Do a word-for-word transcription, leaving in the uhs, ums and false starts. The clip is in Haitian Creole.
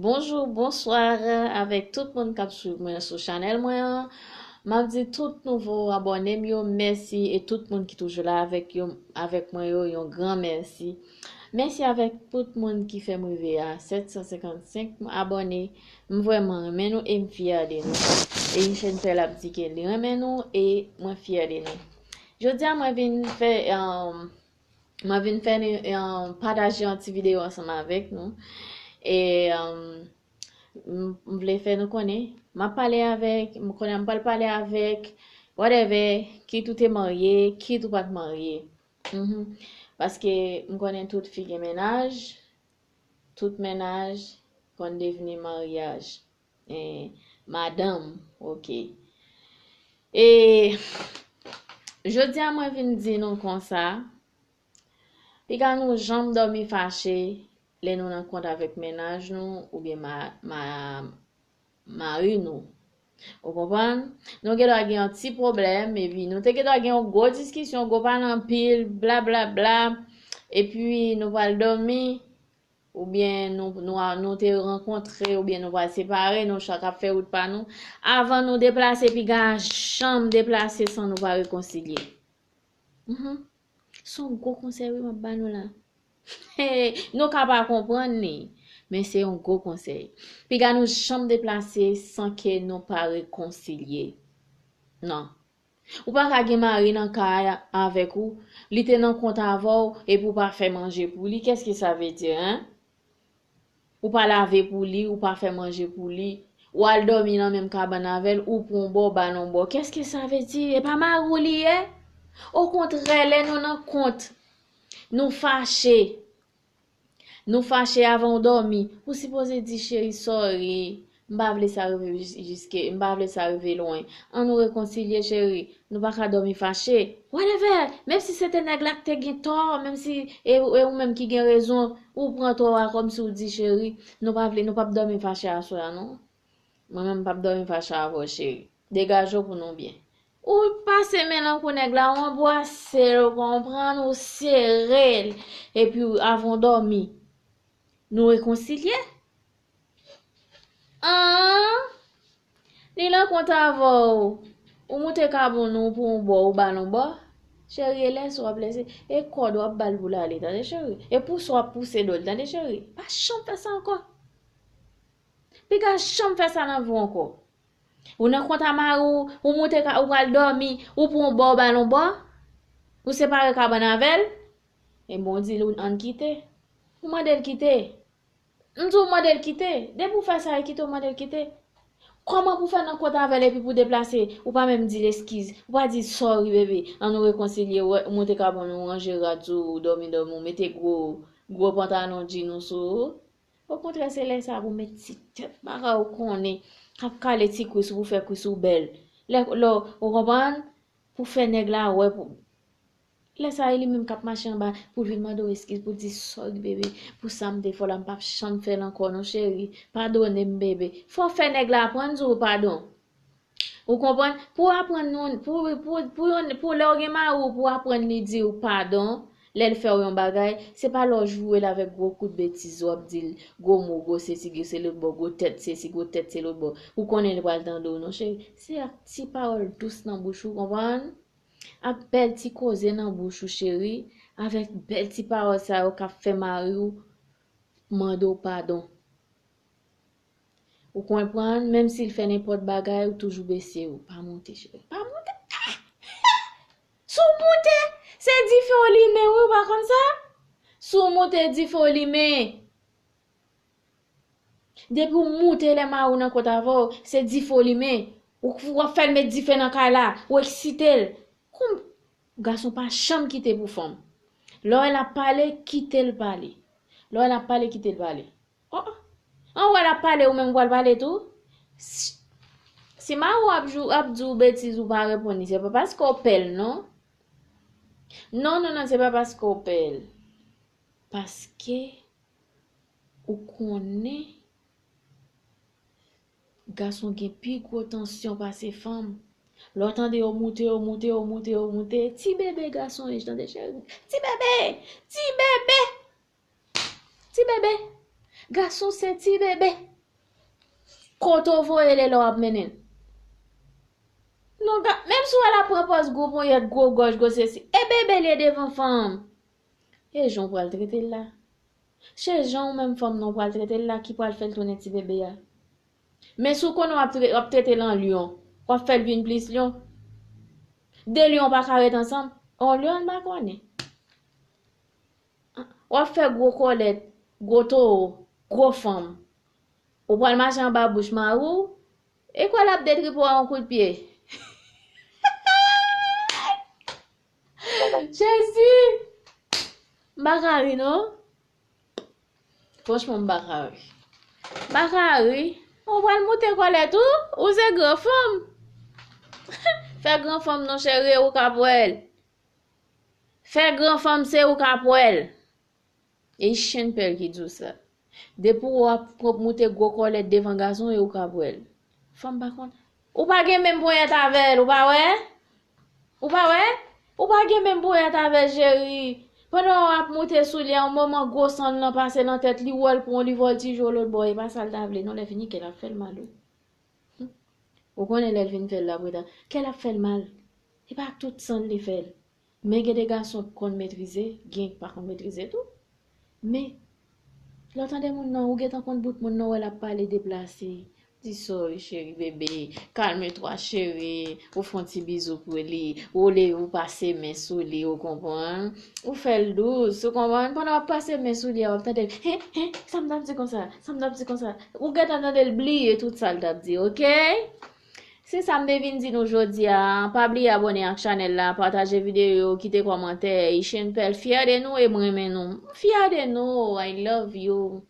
Bonjou, bonswa avèk tout moun k ap swiv mwen sou chanèl mwen an. M ap di tout nouvo abòne m yo mèsi e tout moun ki toujou la avèk yo, avèk mwen yo, yon gran mèsi. Mèsi avèk tout moun ki fè m rive a sèt san senkannsenk abòne. M vrèman renmen nou e m fyè de nou. E Michel Pèl ap di ke li renmen nou e mwen fyè de nou. Jodi a mwen vin fè, um, mwen vin fè, um, pataje yon ti videyo ansanm avèk nou. E, um, m, m vle fè nou konnen, m ap pale avèk, m konnen m pral pale avèk, whatever, kit ou te marye, kit ou pa t marye. Mhm. Paske m konnen tout fi gen mennaj, tout mennaj konn devni maryaj. Eh, madanm, ok. E jodi a mwen vin di nou konsa, piga nou janm dòmi fache lè nou nan kont avèk mennaj nou oubyen ma, ma, mari nou. Ou konprann? Nou gen dwa gen yon ti pwoblèm, epi nou te gen dwa gen yon gwo diskisyon, gwo pale anpil, bla, bla, bla, epi nou pral dòmi, oubyen nou, nou, nou te rankontre, oubyen nou pral separe, nou chak ap fè wout pa nou. Avan nou deplase, piga janm deplase san nou pa rekonsilye. Mhm. Se yon gwo konsèy wi m ap ba nou la. Nou ka pa konprann li, men se yon gwo konsèy. Piga nou janm deplase san ke nou pa rekonsilye. Non. Ou pa ka gen mari nan kay avèk ou, li te nan kont avè w, epi ou pa fè manje pou li. Qu'est-ce que ça veut dire, hein? Ou pa lave pou li, ou pa fè manje pou li. Ou al dòmi nan menm kabann avè l, ou pran yon bò, ou ba l yon bò. Qu'est-ce que ça veut dire? E pa mari w li ye? Okontrè, lè nou nan kont, nou fache. Nou fache avan w dòmi. Ou sipoze di, cheri, sorry. M pa vle sa rive jis-, jiske, m pa vle sa rive lwen. An nou rekonsilye, cheri. Nou pa ka dòmi fache. Whatever. Menm si se te nèg la ki te gen tò, menm si e, e ou menm ki gen rezon, ou pran tò a kòmsi w di, cheri, nou pa vle, nou p ap dòmi fache aswè a, non. Mwen menm, m p ap dòmi fache avè w, cheri. Degaje w pou nou byen. Ou pase men nan kou nèg la, ou anbrase l, ou konprann, ou sere l. Epi, avan w dòmi, nou rekonsilye. An, li nan kont avè w. Ou moute kabon ou pou yon bò, ou ba l yon bò. Cheri, e lèse w ap lèse. E kòd w ap ba l pou l ale, tande, cheri. E pouse w ap pouse do l, tande, cheri. Pa janm fè sa ankò. Piga janm fè sa nan vi w ankò. Ou nan kont a mari w, ou moute ka, ou pral dòmi, ou pran yon bò, ou ba l yon bò. Ou separe kabann avè l. Ebyen, ou di l, ann kite. Ou mande l kite. M di w mande l kite. Depi w fè sa, e kite, ou mande l kite. Kòman pou fè nan kont avè l epi pou deplase, ou pa menm di l eskiz, ou pa di sorry bebe, an nou rekonsilye, ou moute kabann ou, ranje rad sou ou, dòmi dòmi, ou mete gwo, gwo pantalon djin ou sou ou. Okontrè, se lè sa pou met ti tèt bagay ou konnen, k ap kale ti kwis ou pou fè kwis ou bèl. Lè, lè, ou konprann? Pou fè nèg la wè pou Lè sa e li menm k ap mache anba pou l vin mande w eskiz, pou l di sorry bebe, pou sa m te fè w la, m p ap janm fè l ankò non cheri, padone m bebe. Fò w fè nèg la aprann di w padon. Ou konprann? Pou aprann yon, pou, pou, pou yon, pou lè w gen mari w, pou aprann li di w padon, lè l fè w yon bagay, se pa lè w joure l avèk gwo kout betiz w ap di l, gwo mo, gwo sesi, gwo se lòt bò, gwo tèt sesi, gwo tèt se lòt bò. Ou konnen li pral tande w non cheri. Se ak ti pawòl dous nan bouch ou, konprann? Ak bèl ti koze nan bouch ou cheri, avèk bèl ti pawòl sa yo k ap fè mari w mande w padon. Ou konprann, menm si l fè nenpòt bagay, ou toujou bese w. Pa moute cheri, pa moute. Ah! Si w moute, se dife w limen wi, ou pa konn sa? Si w moute, dife w limen. Depi w moute lè mari w nan kont avè w, se dife w limen. Ou, w ap fè l met dife nan kay la, ou eksite l. Kòm gason pa janm kite pou fanm. Lè w wè l ap pale, kite l pale. Lè w wè l ap pale, kite l pale. Oh, oh. An wè l ap pale, ou menm ou pral pale tou. Si, si mari w ap, ap di w betiz, ou pa reponn li, se pa paske w pè l, non. Non, non, non, se pa paske w pè l. Paske ou konnen gason gen pi gwo tansyon pase fanm. Lè w tande yo moute, yo moute, yo moute, yo moute, ti bebe gason ye, tande cheri. Ti bebe! Ti bebe! Ti bebe! Gason se ti bebe. Kote w voye l e lè w ap mennen l. Non, ga, menm si w wè l ap pran pòz gwo ponyèt, gwo gòj, gwo sesi, e bebe l ye devan fanm. E jan w pral trete l la. Se jan w menm fanm nan w pral trete l la ki pral fè l tounen ti bebe a. Men si w konnen w ap tre-, w ap trete l an lyon, w ap fè l vin plis lyon. De lyon pa ka ret ansanm. On lyon m pa konnen. W ap fè gwo kòlèt, gwo towo, gwo fanm. Ou pral mache anba bouch mari w, e kwè l ap detripe w a yon kout pye. Jezi! M pa ka ri, non. Franchman, m pa ka ri. M pa ka ri. Ou pral moute kòlèt ou, ou se gran fanm. Fè gran fanm non, cheri, e ou k ap wè l. Fè gran fanm, se ou k ap wè l. E Chen Pèl ki di w sa. Depi w ap pran moute gwo kòlèt devan gason, e ou k ap wè l. Fanm pa konn. Ou pa gen menm ponyèt avè l, ou pa wè? Ou pa wè? Ou pa gen menm ponyèt avè l, cheri. Pandan w ap moute sou li a, yon moman gwo san nan pase nan tèt li, wè l pran li vòltije w lòt bò, e pa sa l ta vle, non, lè fini kè l ap fè l mal, wi. Ou konnen lè l vin fè l la, pweta, kè l ap fè l mal. E pa ak tout san li fè l. Men gen de gason k konn metrize, gen k pa konn metrize tou. Men, lè w tande moun nan, ou gentan konn bout moun nan, wè l ap pale deplase. Di sorry cheri bebe, calme-toi cheri, ou fè yon ti bizou pou li, ou leve ou pase men sou li, ou konprann? Ou fè l dous, ou konprann? Pandan w ap pase men sou li a, w ap tande l, hen, hen, sa m t ap di konsa, sa m t ap di konsa. Ou gentan tande l bliye tout sa l t ap di, oke? Se sa m te vin di nou jodi a. Pa bliye abòne ak chanèl la, pataje videyo yo, kite kòmantè. Chen Pèl fyè de nou e m renmen nou. M fyè de nou. I love you.